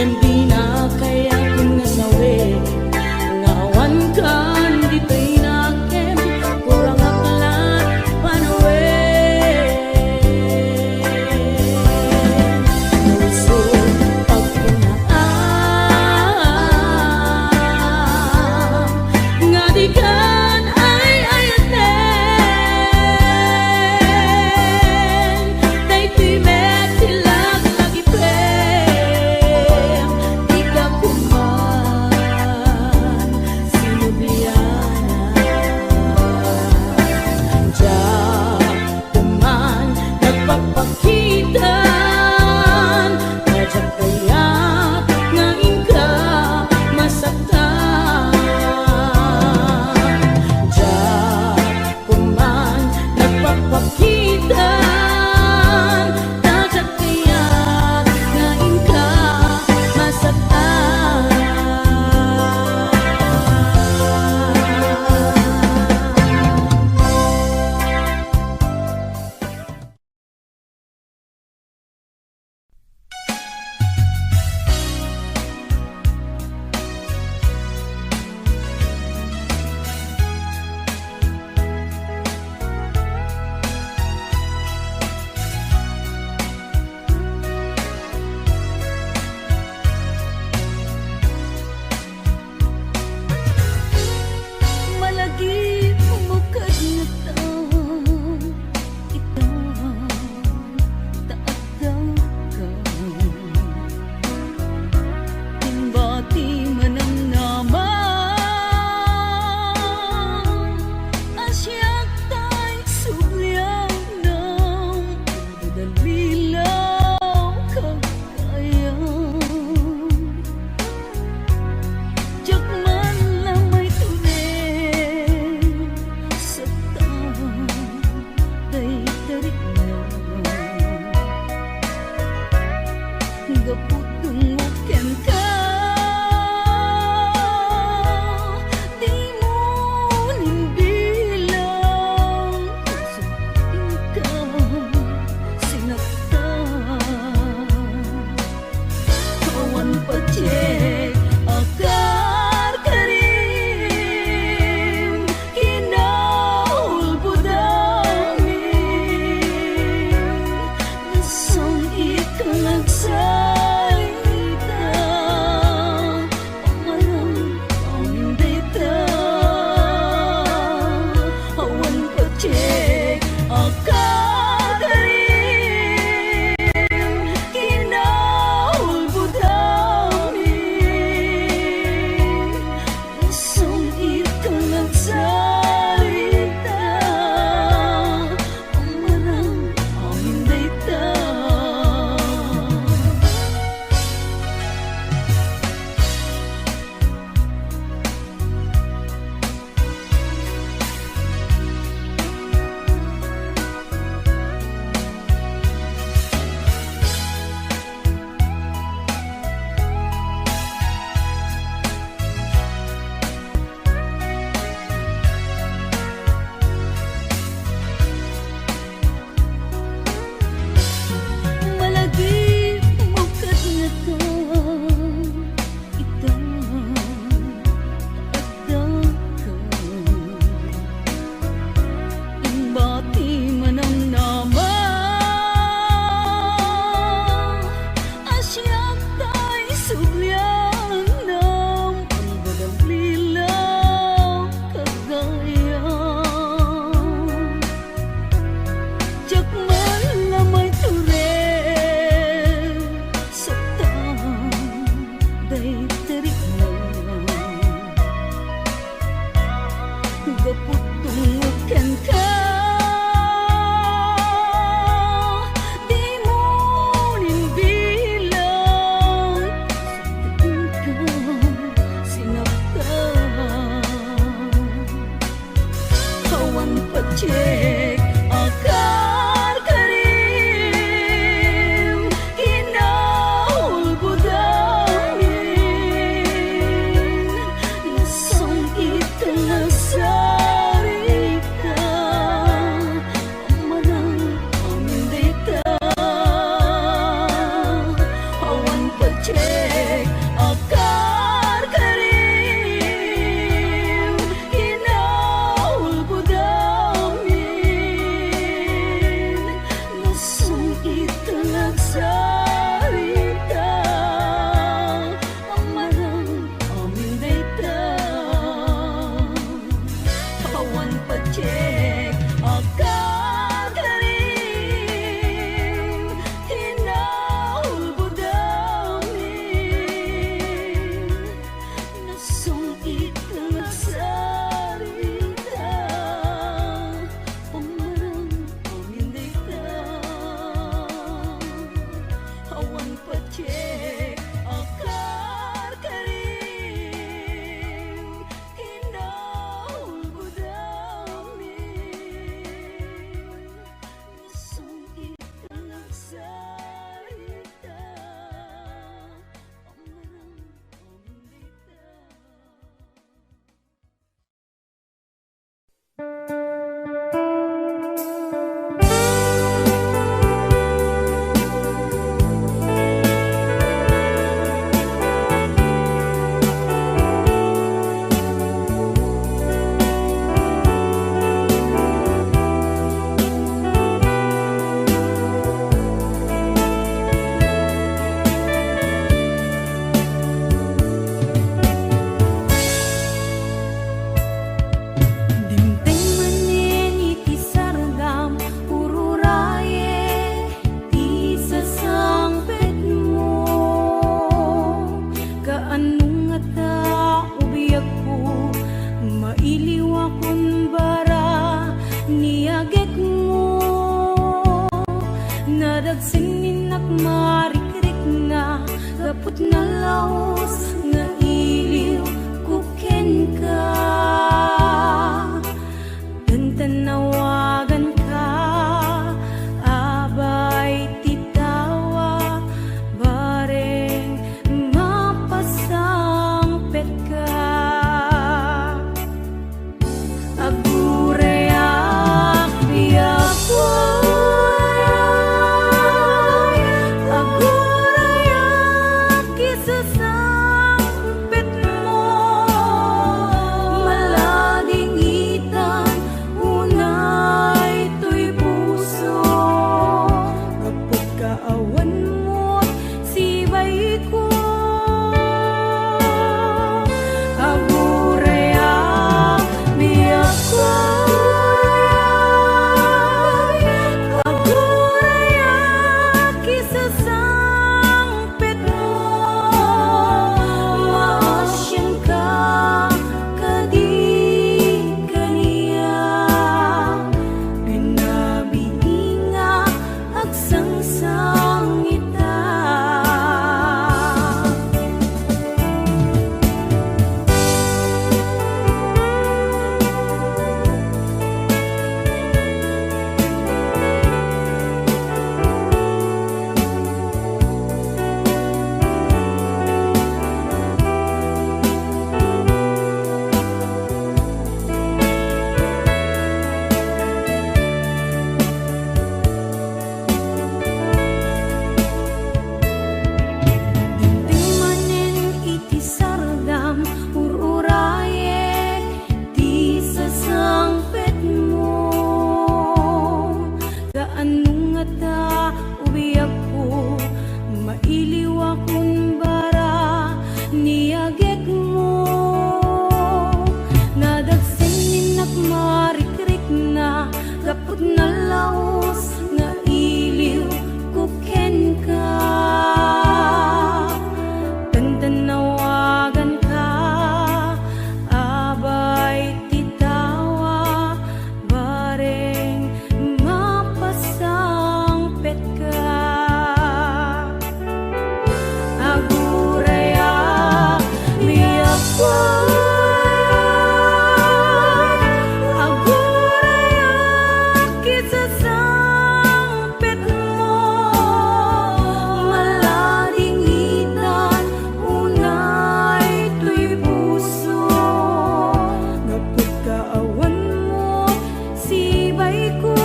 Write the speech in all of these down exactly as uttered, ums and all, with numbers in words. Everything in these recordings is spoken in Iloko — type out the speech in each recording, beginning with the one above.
Dina kayat nga sawen nga awan kan ditoy nakem, kurangak lat panawen. Nalsong pagkunaam nga di kan ay-ayaten, daytoy met ti laglagipen, dika koma sinublianan. Diak koma nagpakpakitan, ta diak kayat nga inka masaktan. Diak koma nagpakpakitan, ta diak kayat nga inka masaktan. Malagipmo kadngatan, ita ta addaka. Imbati manamnama a siak tay sublianam, adalilaw kagayam. Diak man la maitured, satan, dayta rikna. Gapu dungngo kenka, dimo nimbilang, inka sinaktan. Awan patien a karkarim, kinaulbod amin, nasang-it nga agsalin. Put nalaus nga iliwko kenka, tantannawaganka, abay ti tawa, bareng mapasangpetka. Agurayak, biagko, agurayak, isasangpetmo, maladingitan, unay toy puso, gapu ta awan met sibaiko. Agurayak, biagko, agurayak, isasangpetmo, maasianka kadi kaniak, rinabiinga, agsangsangita. Dimdem manen iti sardam, ur-urayek ti sasangpetmo. Gaannong ngata, o biagko, mailiwak unbara ni agekmo. Nadagsen ni innak marikrikna, gapu ta nalaus nga iliwko kenka. Tantannawaganka, abay ti tawa, bareng mapasangpetka. Agurayak, biagko, agurayak, isasangpetmo, maladingitan, unay toy puso, gapu ta awan met sibaiko.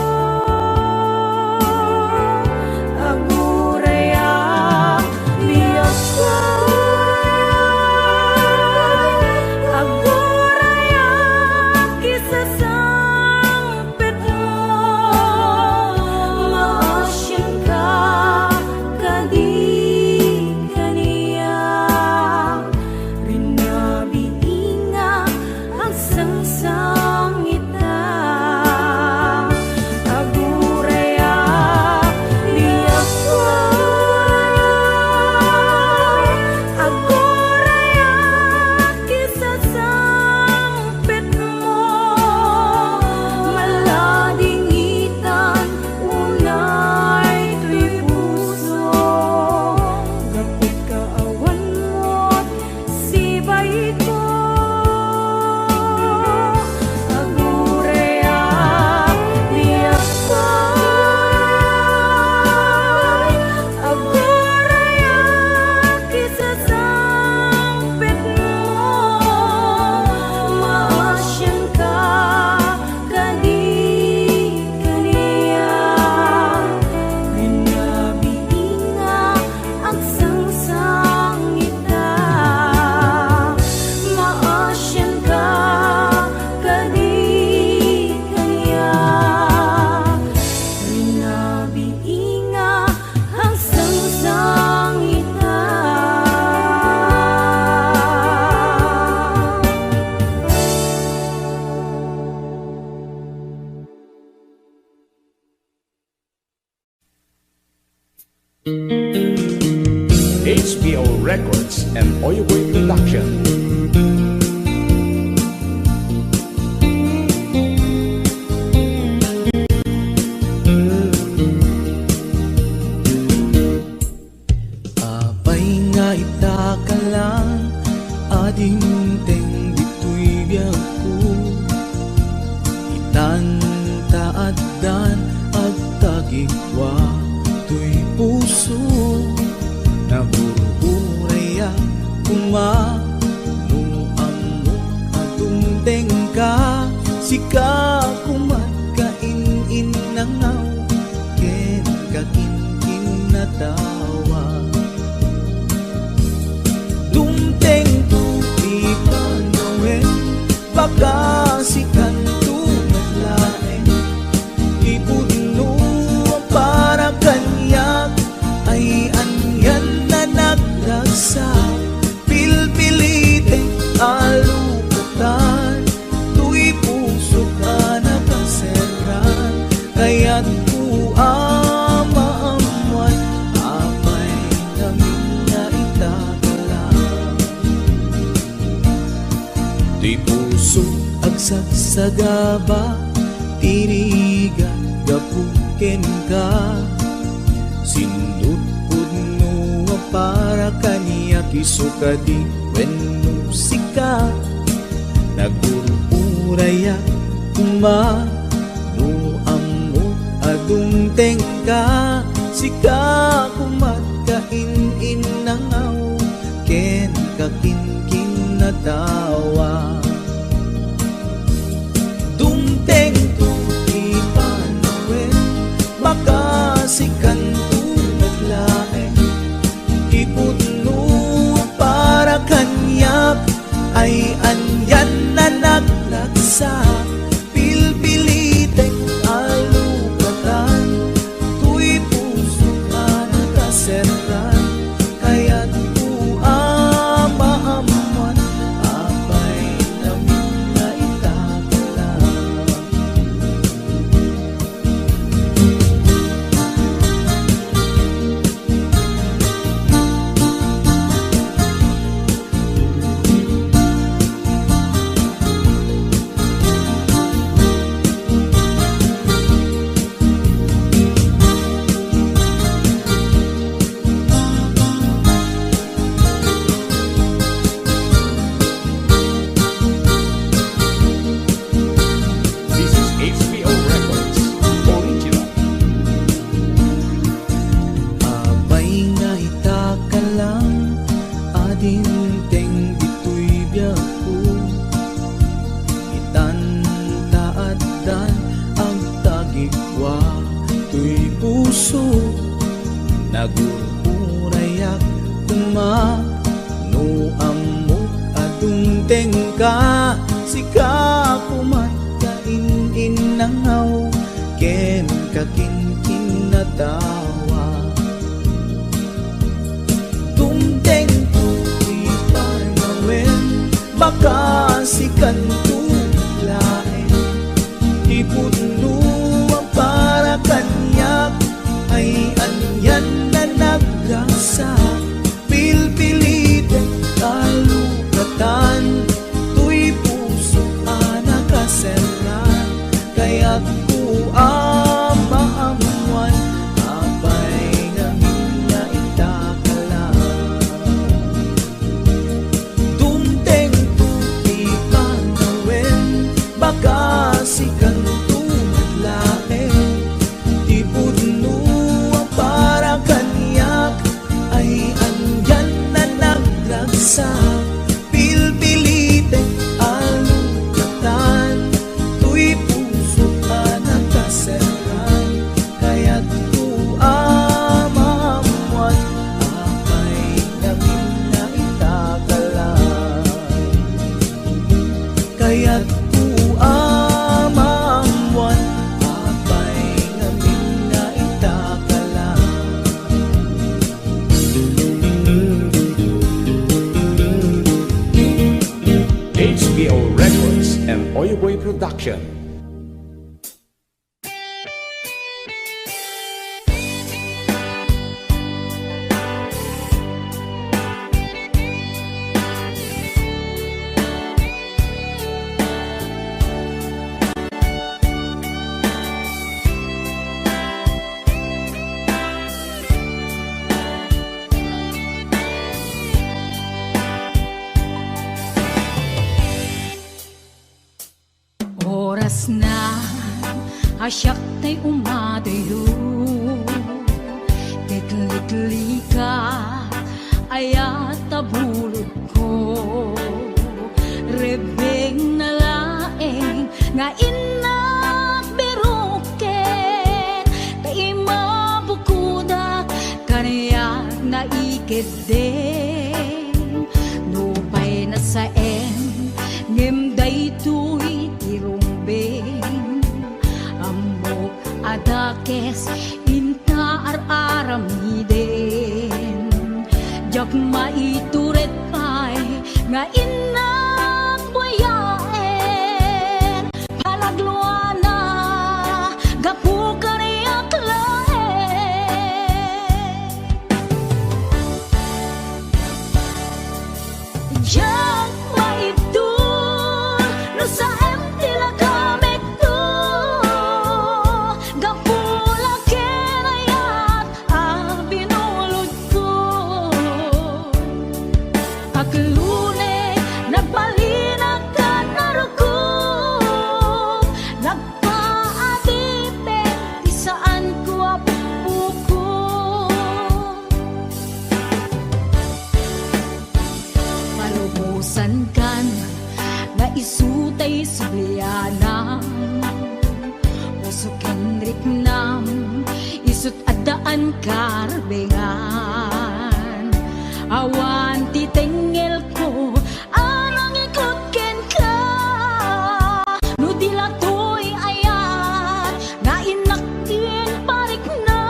Agurayak, biagko, agurayak, isasangpetmo, maasianka kadi kaniak, rinabiinga, agsangsangita. Agurayak, biagko, agurayak, isasangpetmo, maladingitan, unay toy puso, gapu ta awan met sibaiko. Agurayak, biagko, agurayak, isasangpetmo, maasianka kadi kaniak, rinabiinga, agsangsangita, maasianka kadi kaniak, rinabiinga, agsangsangita. H P O Records and Oyoboy Production. Apay nga Takalan a dimteng ditoy biagko, itan ta addan agtagikua toy puso. Nagur-urayak koma no ammok a dumtengka, sika koma kain-innangaw ken kakinkinnatawa. Dumtengto ti panawen, baka sikanto met laeng. Ti pudno a para kaniak ay anian a nagragsak. Pilpilitek a lukatan toy pusok a nakaserran. Kayatko a maammuan apay ngamin nga itakala. Toy puso agsagsagaba ti rigat gapu kenka. Sindutpudno a para kaniak, isu kadi wenno sika. Nagur-urayak koma no ammok a dumtengka, sika komat kain-innangaw ken kakinkinnatawa. Dumtengto ti panawen, baka sikanto met laeng. Ti pudno a para kaniak ay anian a nagragsak. Pilpilitek a lukatan toy pusok a nakaserran. Kayatko a maammuan apay ngamin nga itakala. This is H P O Records original. Apay nga itakala a dimteng ditoy biagko, itan ta addan agtagikua toy puso. Nagur-urayak koma no ammok a dumtengka, sika komat kain-innangaw ken kakinkinnatawa. Dumtengto ti panawen, baka sikanto laeng. Ti pudno a para kaniak ay anian a nagragsak. Pilpilitek a lukatan toy puso a nakaserran. Kayatko a maammuan apay ngamin nga itakala. Dumtengto ti panawen, baka sikanto met laeng. Ti pudno a para kaniak ay anian a nagragsak. Pilpilitek a lukatan toy puso a nakaserran. Kayatko a maammuan apay ngamin nga itakala. Kayatko a maammuan apay ngamin nga itakala. H P O Records and Oyo Boy Production. Siak tay umadayo, ket liklika, ayat a bulodko. Rebbengna laeng nga innak biroken, ta imabukodak kaniak naikeddeng. Nupay nasaem, ngem daytoy ti rumbeng. Ammok a dakes inta ar-aramiden. Diak maitured pay nga innak buyaen. Panagluana, gapu kaniak laeng. Diak maibtur no saem ti lagamekto, gapu la ken ayat a binulodko. Aglune, nagbalinak ken narukom, nagpaadipek ti saanko a bukbukor. Palubosankan nga isu tay sublianam, puso ken riknam, isut' addaan karbengan. Awan ti tengngelko a nangikut kenka, no di la toy ayat nga innak ti parikna.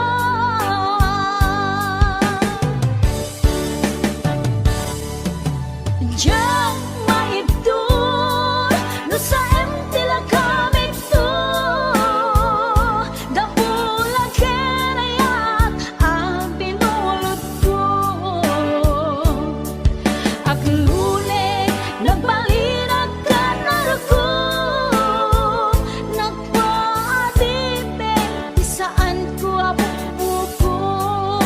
Diak maibtur no saem ti lagamekto, gapu la ken ayat a binulodko. Aglune, nagbalinak ken narukom, nagpaadipek ti saanko a bukbukor.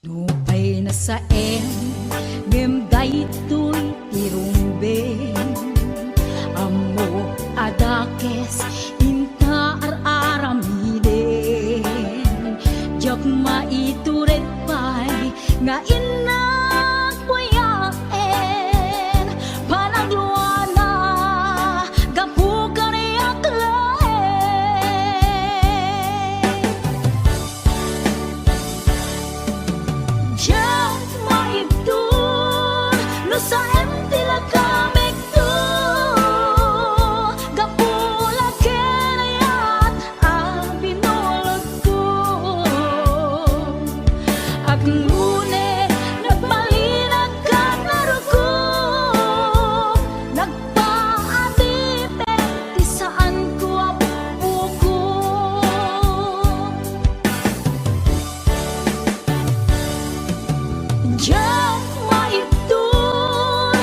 Nupay nasaem, ngem daytoy ti rumbeng. Ammok a dakes inta ar-aramiden. Diak maitured pay nga innak buyaen. Panagluana, gapu kaniak laeng. Diak maibtur no saem ti lagamekto, gapu la ken ayat a binulodko. Aglune, nagbalinak ken narukom, nagpaadipek ti saanko a bukbukor. Diak maibtur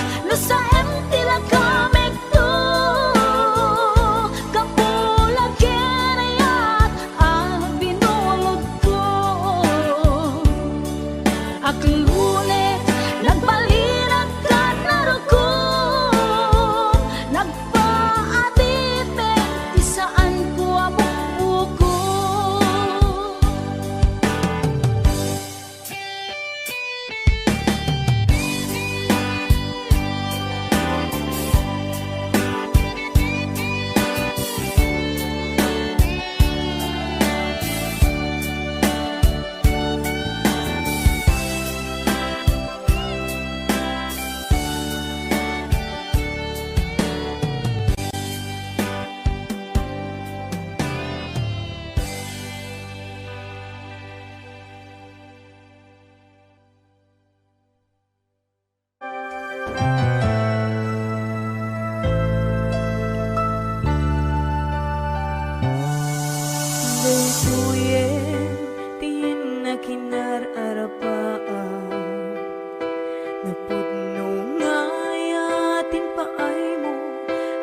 Pudno nga ayaten paaymo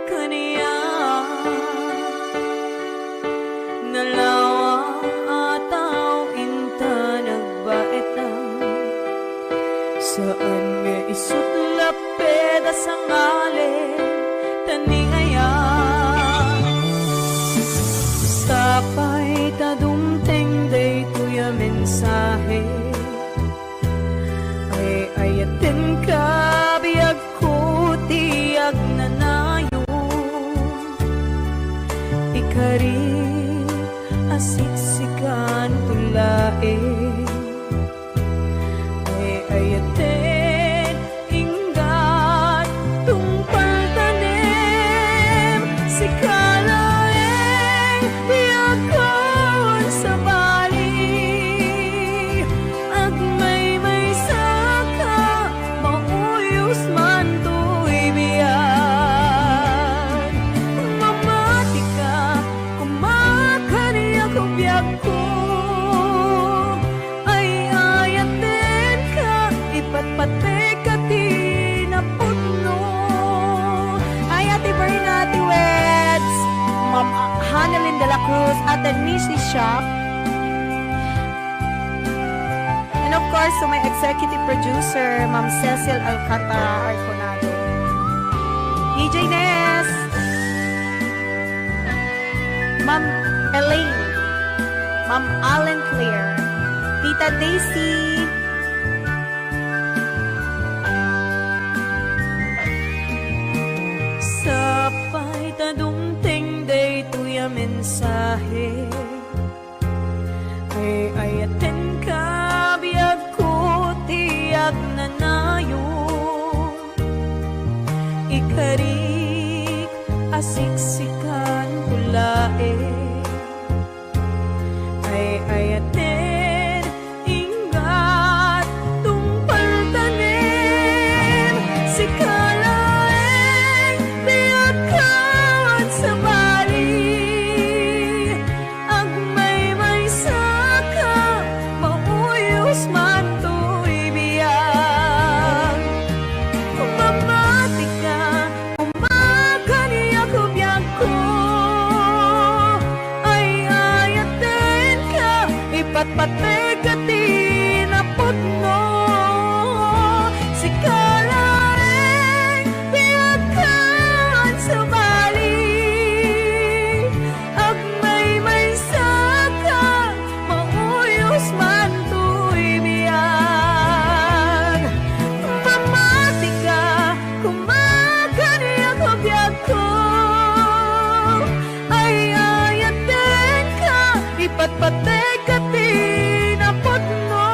kaniak. Nalawa a tao inta nagbaetan. Saan nga isut' laped a sangalen ta ni ayat. Sapay ta dumteng daytoy a mensahe. Ay ayatenka, biagko ti agnanayon. Ikarik a siksikan to laeng. Ay ayaten, inggat tungpal tanem, sika laeng biagkon sabali. Agmaymaysaka, mauyos man toy biag. Mamatika, koma kaniak biagko. Ay ayatenka, ipatpatekka ti napudno. Ay, Ate Berna, Ate Weds, Ma'am Hanelin de la Cruz, Ate Nisi Shop, and of course, to my executive producer, Ma'am Cecil Alcantara Arconado, D J Ness, Ma'am Elaine, Ma'am Allen Claire, Tita Daisy. Sapay ta dumteng daytoy a mensahe. Ay ayatenka, biagko ti agnanayon. Ikarik a siksikan to laeng. Ay ayaten, inggat tungpal tanem, sika laeng biagkon sabali. Agmaymaysaka, mauyos man toy biag. Mamatika, koma kaniak biagko. Ay ayatenka, ipatpatekka ti napudno. Sika laeng biagkon sabali. Agmaymaysaka, mauyos man toy biag. Mamatika, koma kaniak biagko. Ay ayatenka, ipatpatekka ti napudno.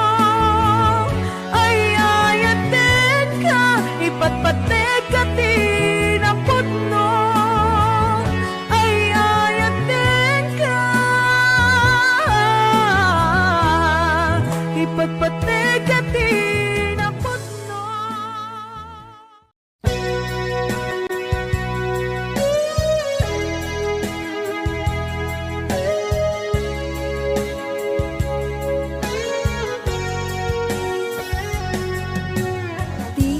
Ay ayatenka, ipatpatekka ti napudno. Ay ayatenka, ipatpatekka ti napudno. Ti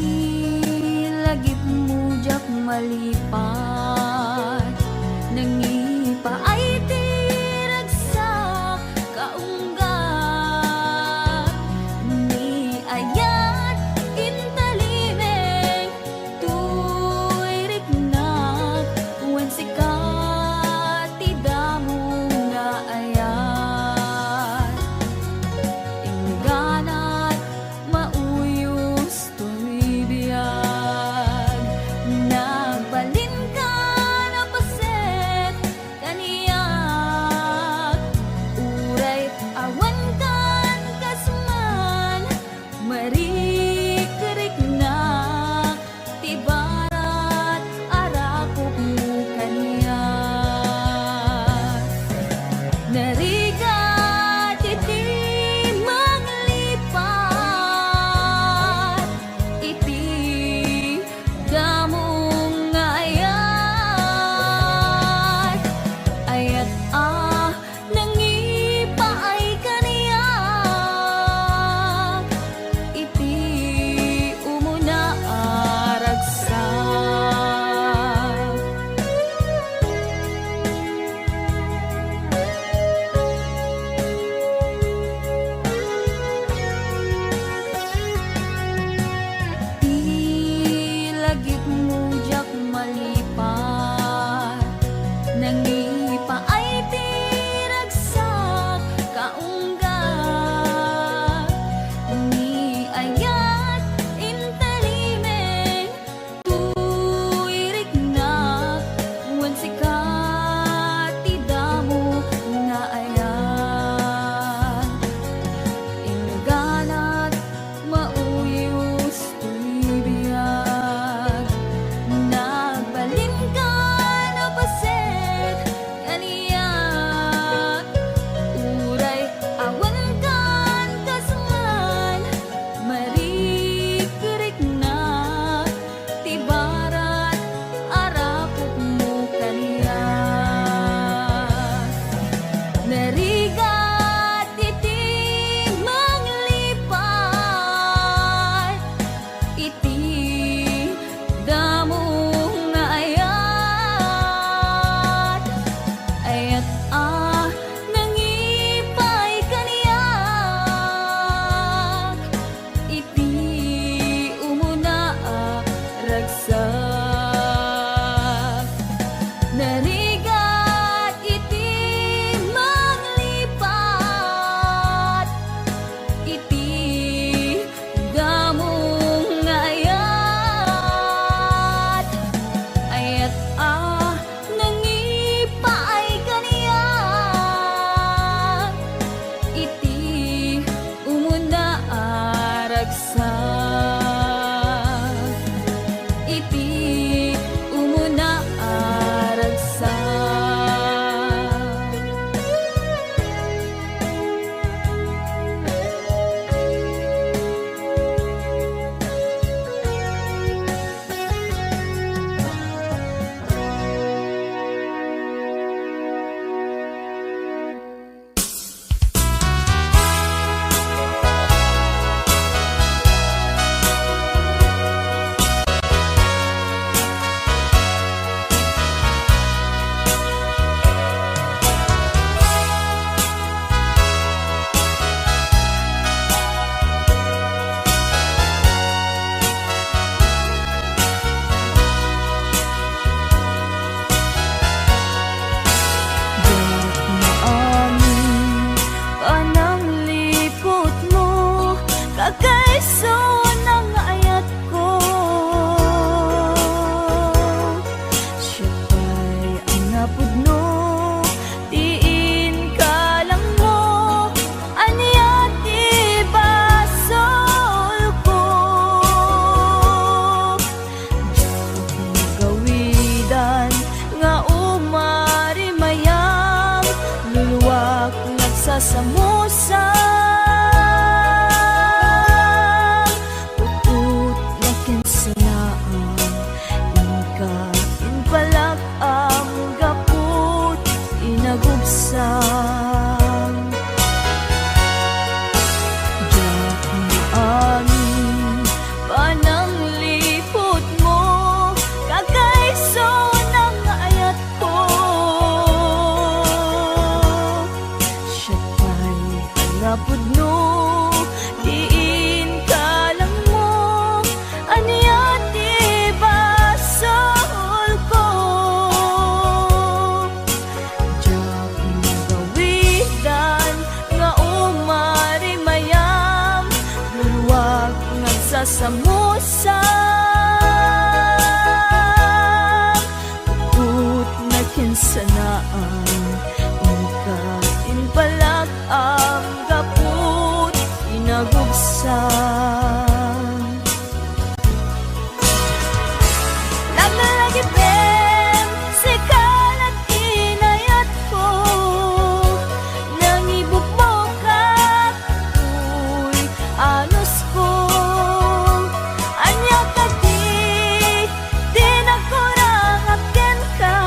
lagipmo diak malipat, nangipaay ti ragsak kaunggat. Ni ayat intalimeng toy riknak, wen sika ti damong naayat. Ingganat, mauyos toy biag. Nagbalinka Samusam, utna ken sanaam, inka impalak-am gapu ti nagubsam. Laglagipen, sika la ti inayatko, nangibukbokak toy anusko. Ania kadi ti nagkurangak kenka,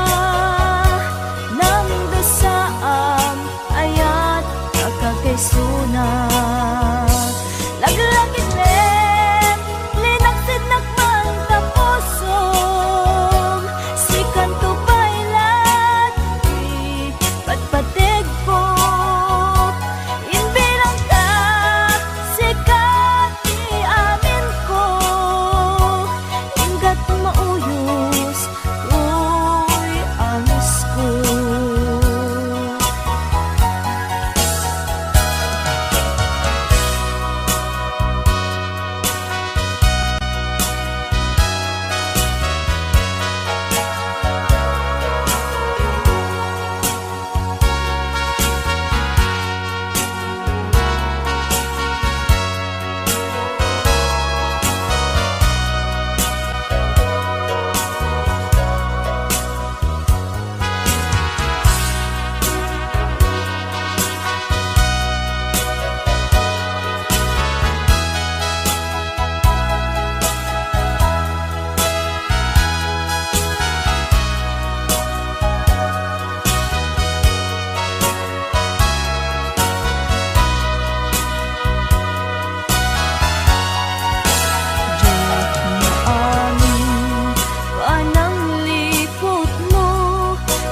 nangdusaam, ayat a kakaisuna. Laglagipen, linaksidnak man ta pusom, sikanto pay la ti patpategko. Imbilangka, sika ti aminko, inggat mauyos toy anusko. Diak maamin pananglikutmo,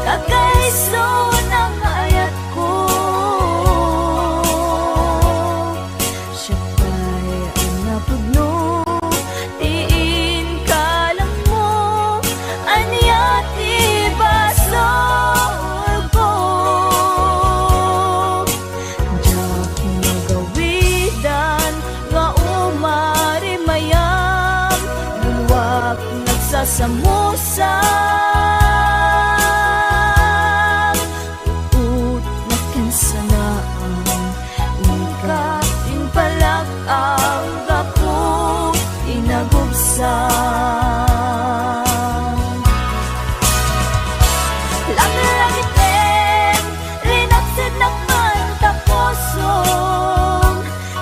kakaisuna nga ayatko. Siak pay a napudno ti inkalangmo, ania ti basolko? Diak magawidan nga umarimayam, luluak nagsasamusam. Utna ken sanaam, inka impalak-am gapu ti nagubsam. Laglagipen, linaksidnak man ta pusom,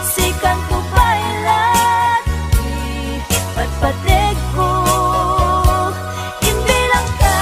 sikanto pay la ti patpategko. Imbilangka,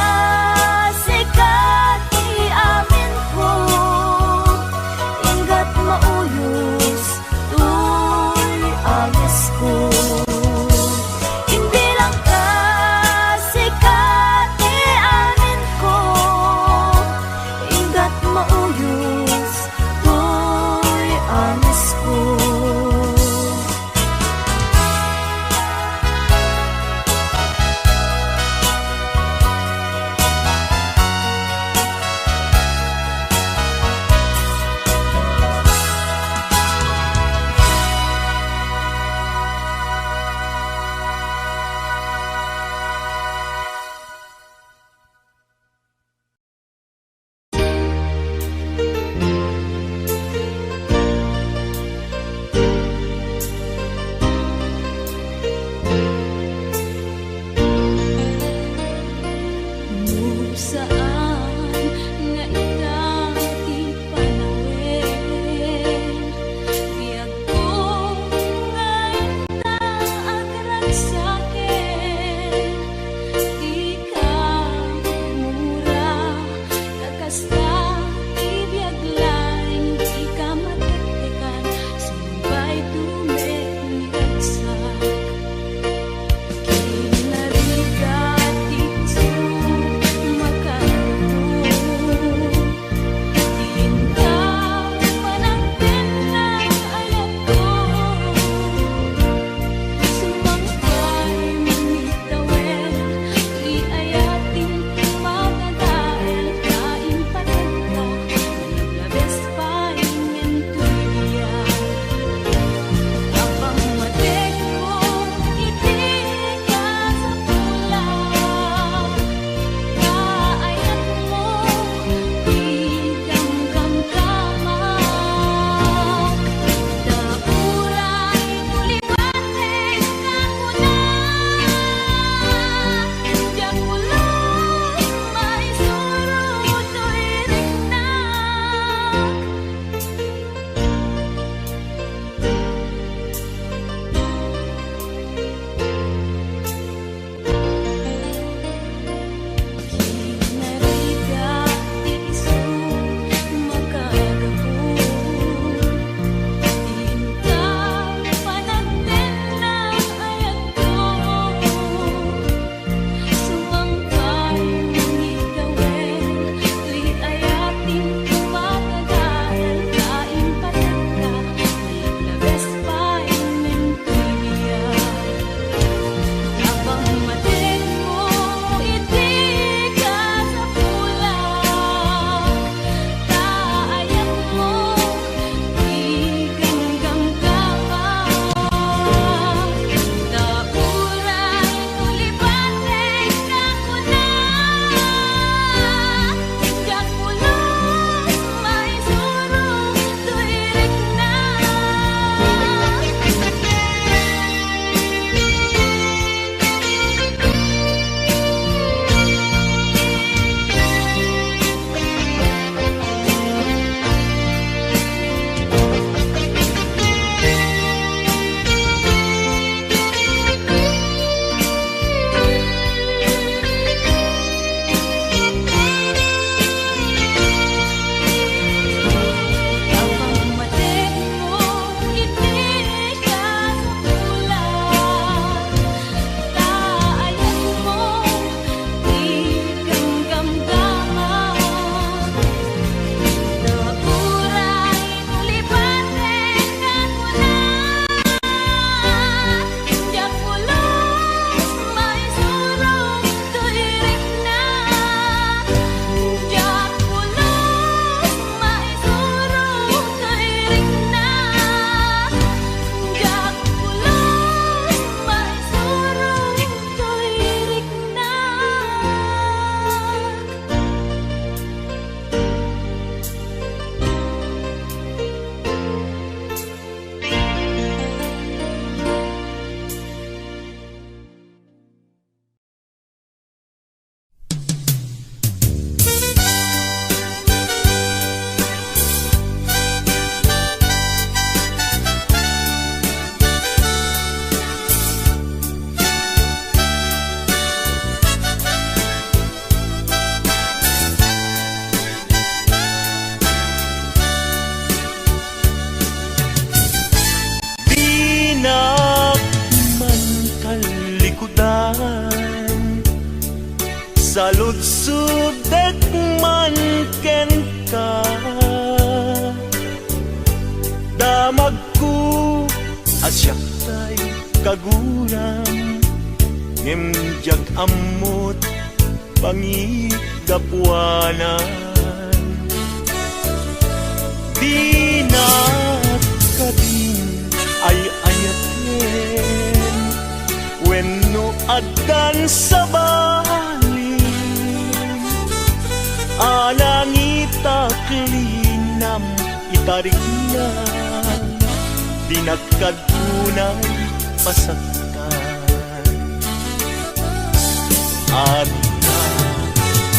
Saludsodek man kenka, damagko a siak tay kaguram, ngem diak ammot pangigapuanan. Dinak kadin ay-ayaten wenno addan sa balin a nangitak linam itarikna, dinak kad kunay pasaktan. Adda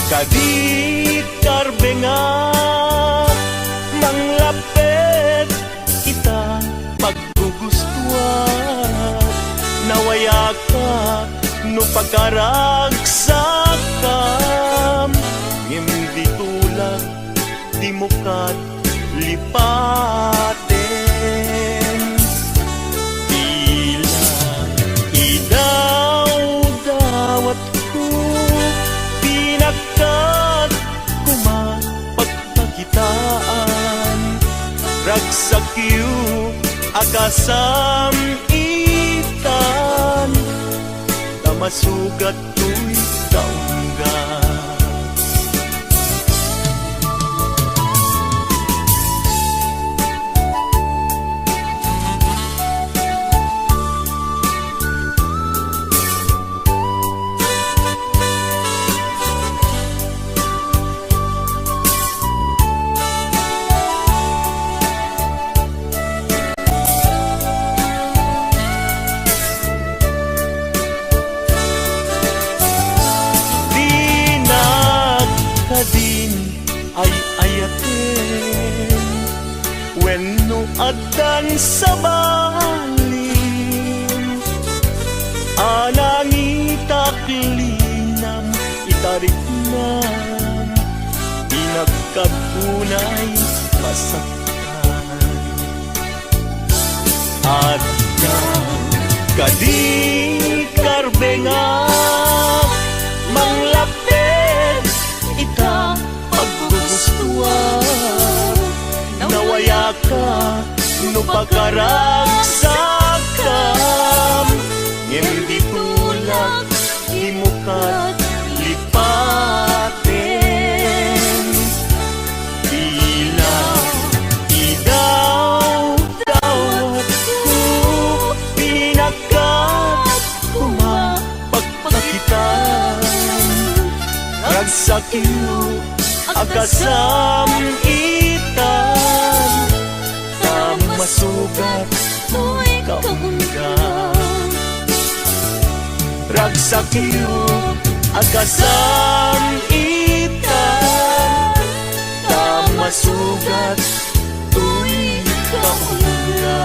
kadi karbengak, manglaped ita paggugustuak, nawayaka no pakaragsakam, ngem ditulak dimo kat lipaten. Tila idawdawatko, pinakkat koma pagpakitaan, ragsakyo a kasam-itan, ta masugat toy kaunggat. Dinak kadin ay-ayaten wenno addan sa balin a nangitak linam itariknam, dinak kad kunay masaktan. Adda kadi karbengak, manglaped ita paggugustuak, nawayaka no pakaragsakam, ngem ditulak dimo kat lipaten. Tila idawdawatko, pinakkat koma pagpakitaan, ragsakyo a kasam-itan, ta masugat toy kaungga. Ragsakyo a kasam-itan, ta masugat toy kaungga.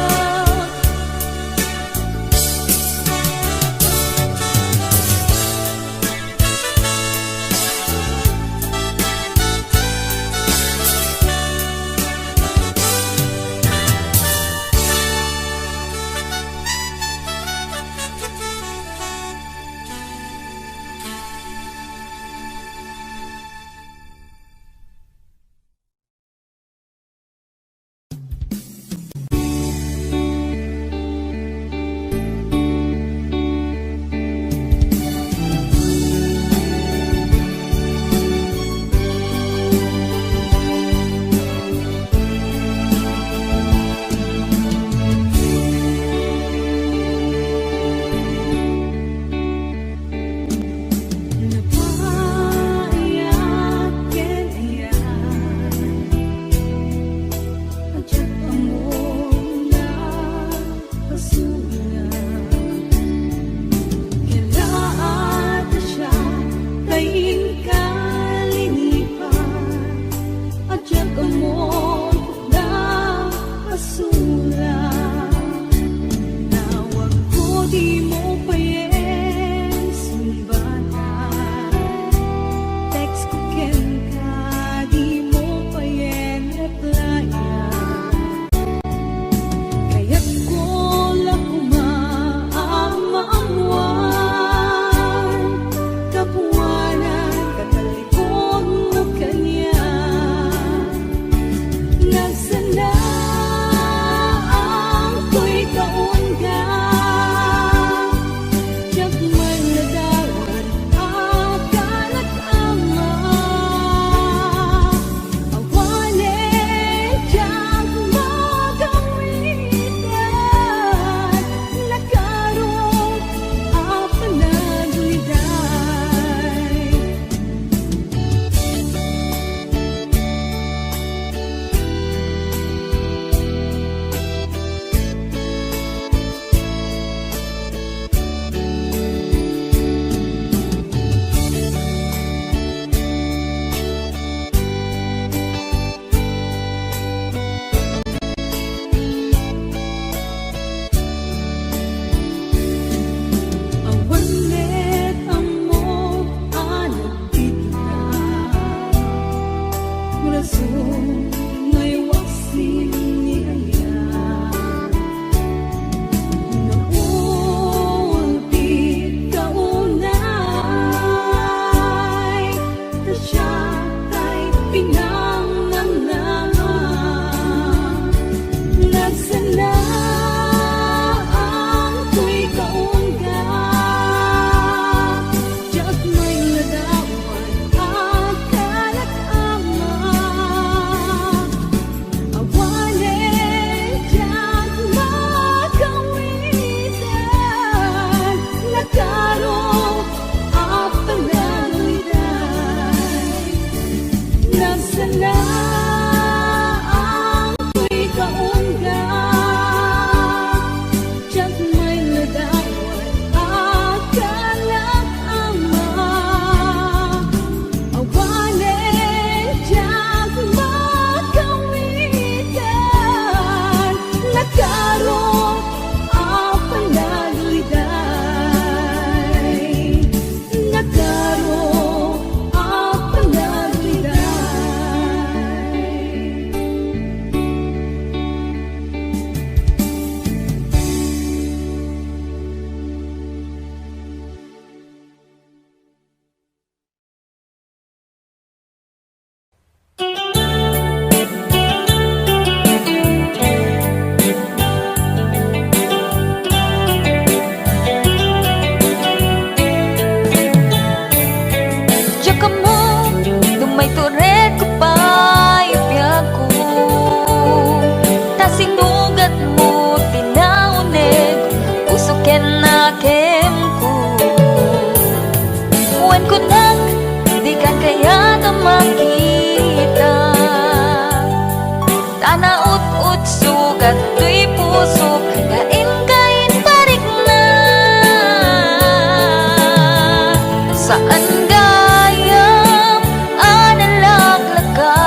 Saan gayam a nalaklaka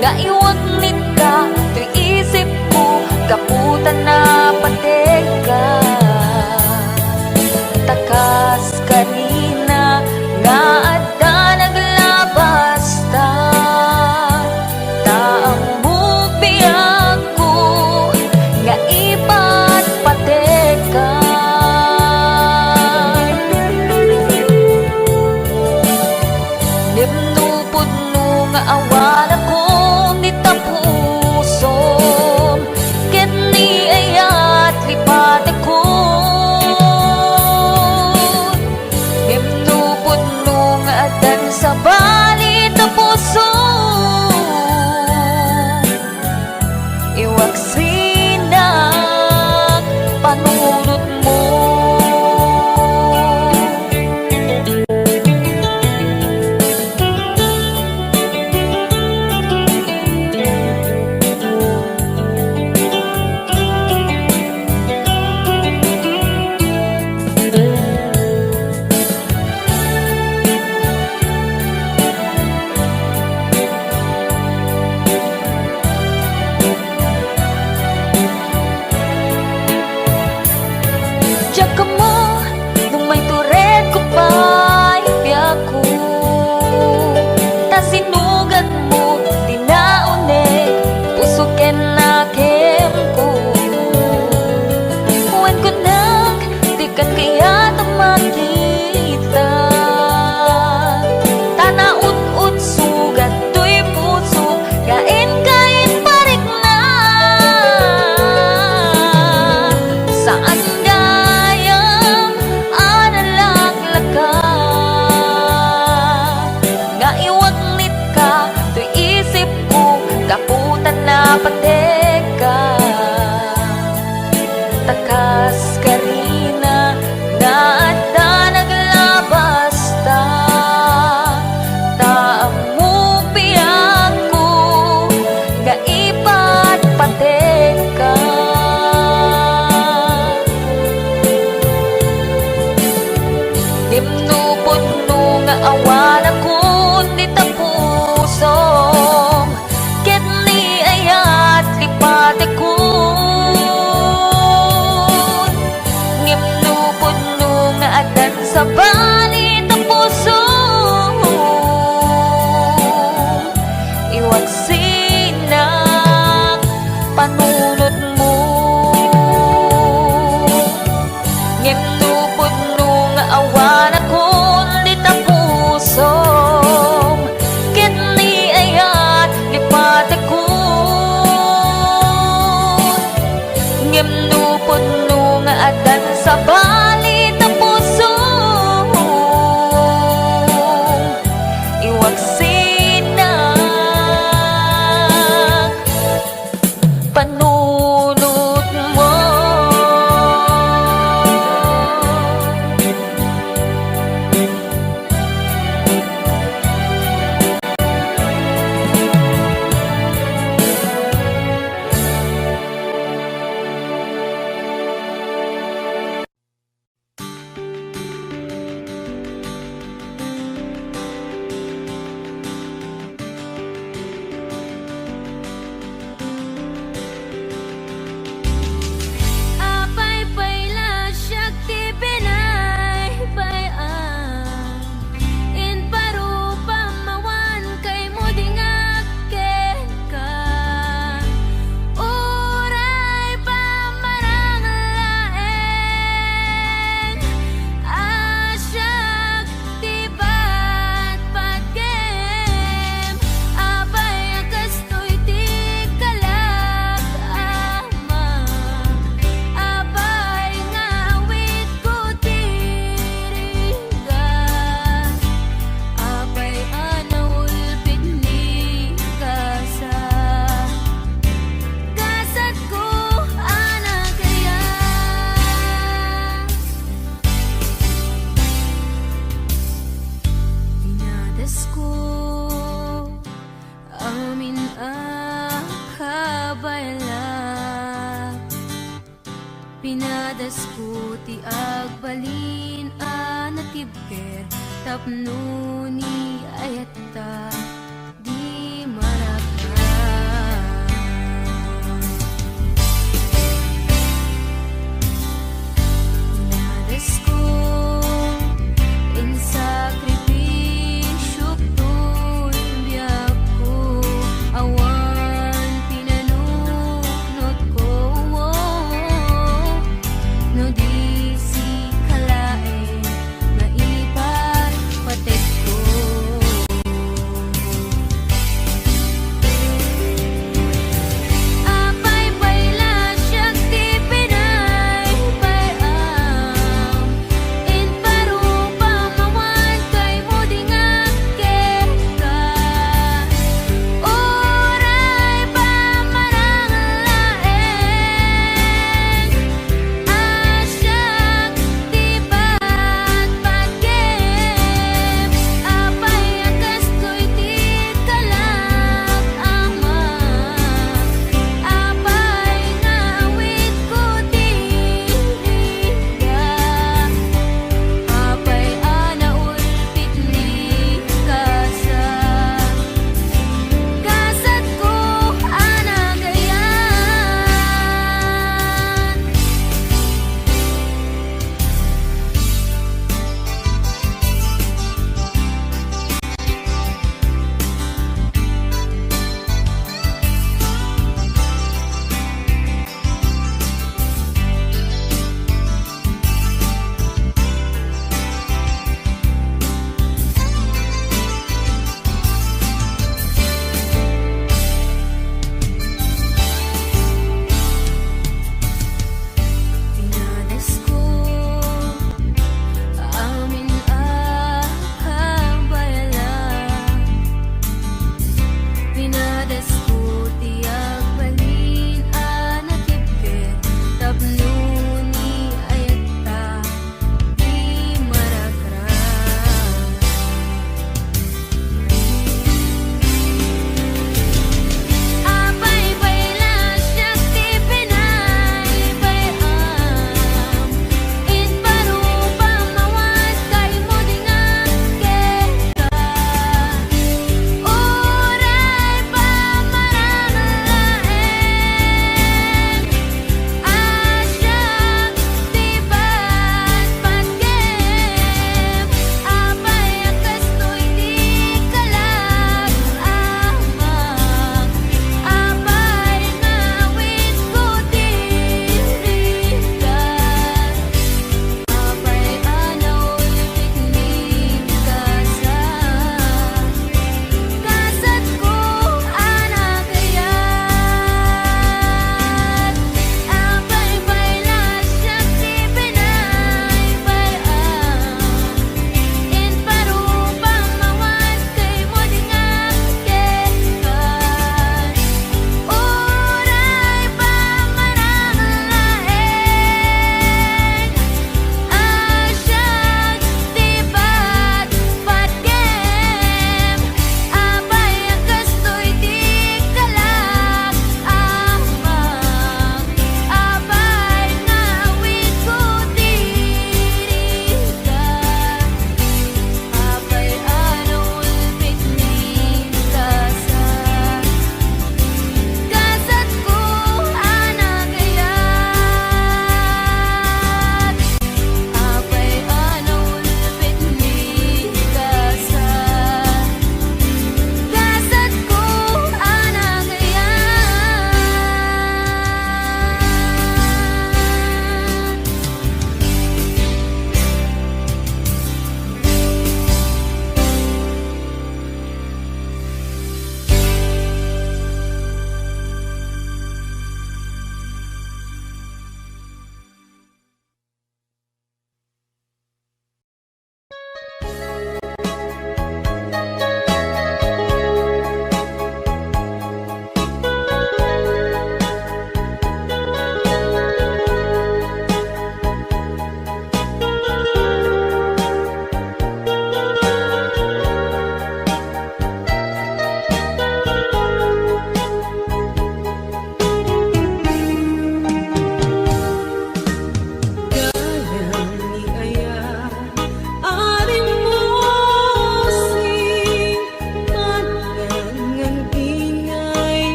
nga iwagnitka toy isipko gapu ta napatekka. Ta kas karina nga adda naglabasta, ta ammok biagko nga ipatpatekka. Ngem no pudno nga awan a kon dita pusom, ket ni ayat lipatekon. Ngem no pudno nga addan sabali ta pusom, iwaksinak panunotmo. Diak ammo no maituredko pay biagko, ta sinugatmo ti naunig, puso ken nakemko. Wen kunak, dikan kayat a makita, ta naud-udsugat toy puso nga inka imparikna. Saan gayam a nalaklaka nga iwagnitka toy isipko gapu ta napatekka. Ta kas karina nga adda naglabasta, ta ammok biagko nga ipatpatekka. Ngem no pudno nga awan a kon dita pusom, ket ni ayat lipatekon. Ngem no pudno nga addan sabali ta pusom, iwaksinak panunotmo. Ngem no pudno nga awan a kon dita pusom, ket ni ayat lipatekon. Ngem no pudno nga addan sabali ta pusom, iwaksinak panunotmo. Apay pay la siak ti binaybay-am? Imparupam awan kaymo di ngakkenka. Uray pamarang laeng a siak ti patpatgem, apay a kastoy ti kalak, Ama? Apay nga awitko ti rigat? Apay a naulpit ni kasa? Kasatko a nagayas. Pinadasko amin a kabaylag. Pinadasko ti agbalin a Ket tapno ni ayatta di maragsak. Nadaskong insakripisyo toy biagko, awan pinanunotko. No di sika laeng nga iparpategko.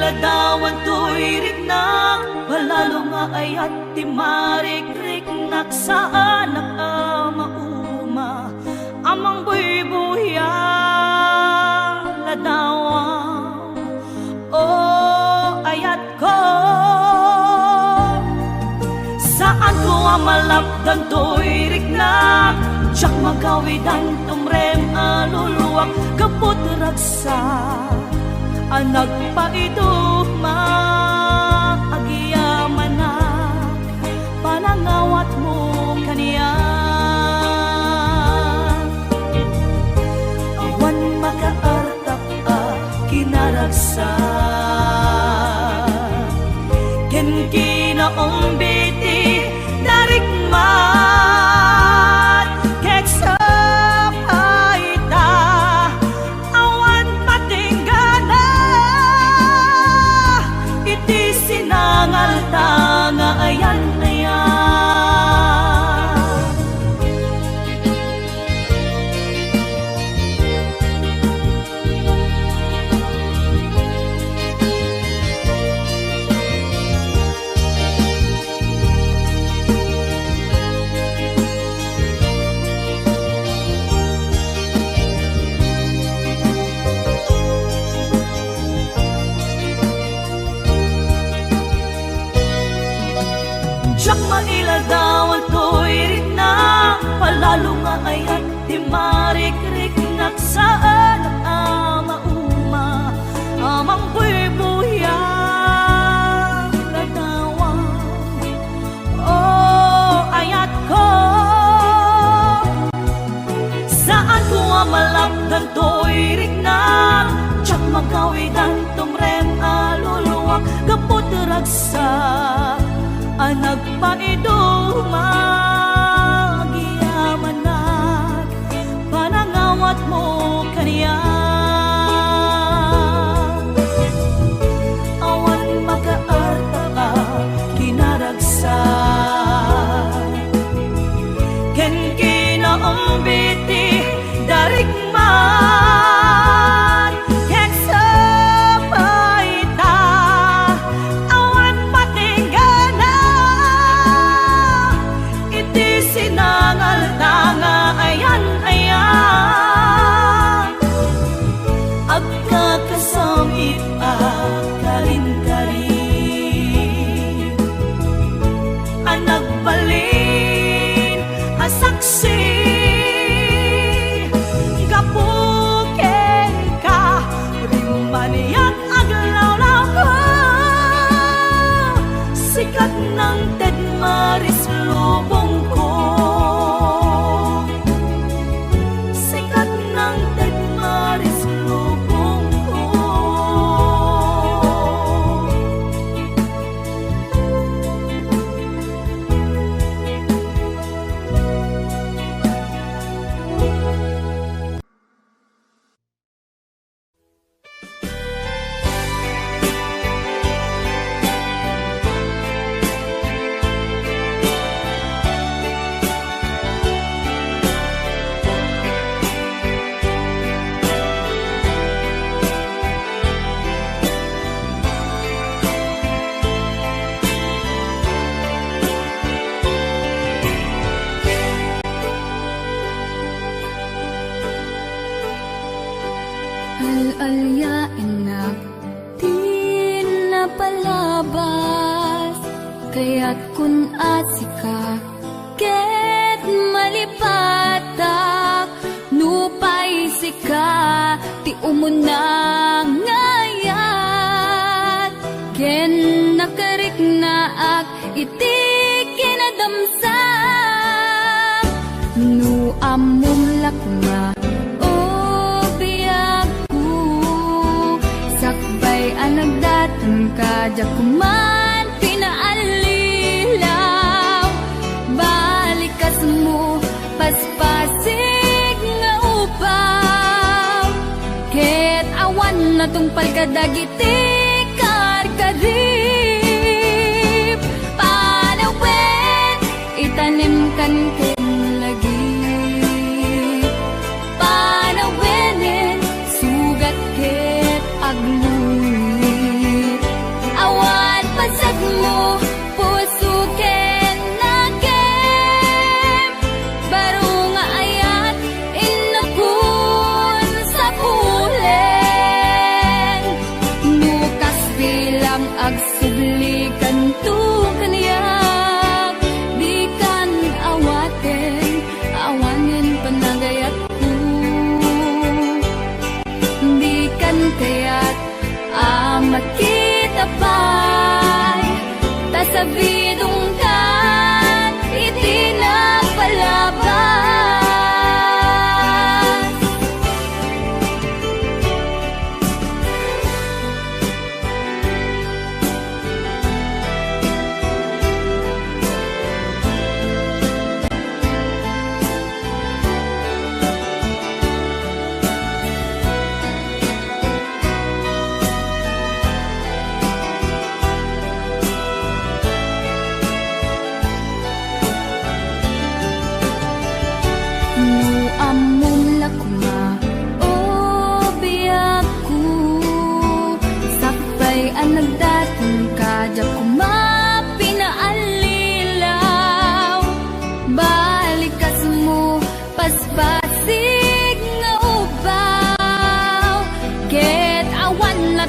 Ladawan toy riknak, palalo nga ayat ti marikriknak, saanak a mauma, a mangbuybuya. Ladawan, o ayatko, saanko a malapdan toy riknak, diak magawidan tumrem a luluak, gapu ti ragsak a nagpaiduma. Agyamanak, panangawatmo kaniak. Awan makaartak a kinaragsak ken kinaumbiti darikmat, ket sapay ta awan patinggana iti sinangalta nga ayan-ayan. Diak mailadawan toy riknak, palalo nga ayat ti marikriknak, saanak a mauma, a mangbuybuya. Ladawan, o ayatko, saanko a malapdan toy riknak, diak magawidan tumrem a luluak, gapu ti ragsak a nagpaiduma. Agyamanak, panangawatmo kaniak. Awan makaartak a kinaragsak ken kinaumbiti darikmat, ket sapay ta awan patinggana iti sinangalta nga ayan-ayan. Agkakasam ita karinkarin a nagbalin a saksi gapu kenka. Rimmaniak aglawlawko, sikat nang ted maris lubongko. Sikat nang ted maris lubongko. Al-aliaennak ti napalabas, kayatkon a sika ket malipatak, nupay sika ti umuna nga ayat, ken nakariknaak iti kinadamsa. No ammom la koma, o biagko, sakbay a nagdaton ka, diak man pinaallilaw. Balikasmo, paspasig nga upaw, ket awan natungpal kadagiti karkarib. Panawen, itanemkan ken lagip. Panawenen, sugat ket agluit.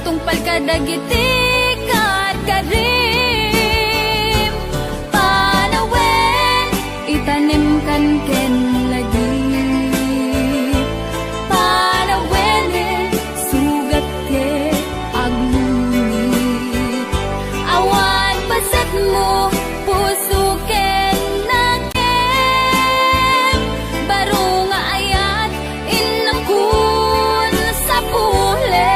Tungpal kadagiti karkarim, panawen, itanem kan ken lagip. Panawenen, sugat ket agluni. Awan pasetmo, puso ken nakem. Baro nga ayat, innakon sapulen.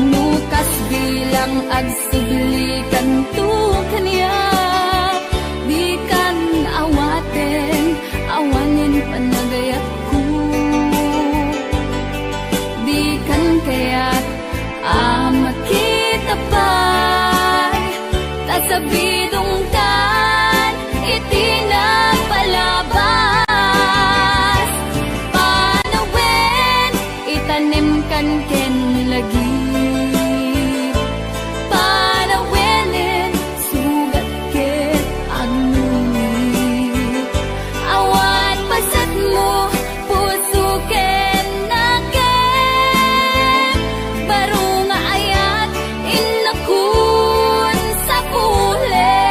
No kas bilang agsubli kanto kaniak, dikan awaten, awanen panagayatko. Dikan kayat a makita pay, ta sabidongkan iti napalabas. Panawen, itanem kan ken lagip. Panawenen, sugat ket agluni. Awan pasetmo, puso ken nakem. Baro nga ayat, innakon sapulen.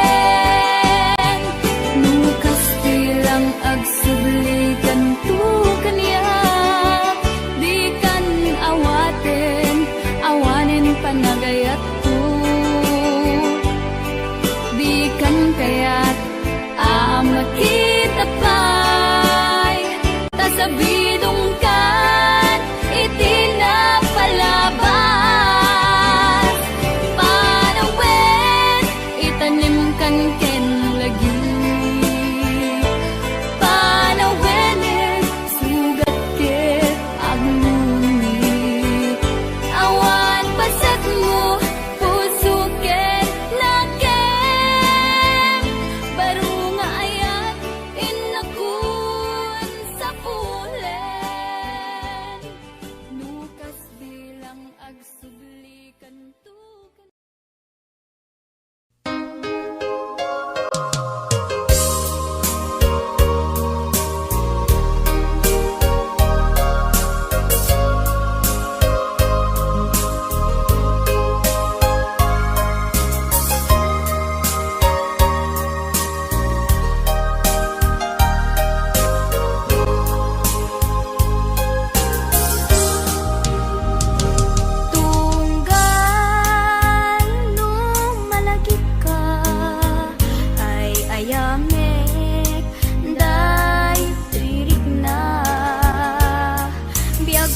No kas bilang agsubli kanto kaniak, dikan awaten, awanen panagayatko. Dikan kayat a makita pay, ta sabidongkan iti napalabas. Panawen, itanem kan ken lagip. Panawenen, sugat ket agluni. Awan pasetmo, puso ket nakem. Baro nga ayat, innakon sapulen. No kas bilang agsubli kanto. Tunggal no malagipka, ay-ayamek, daytoy ririkna. Biag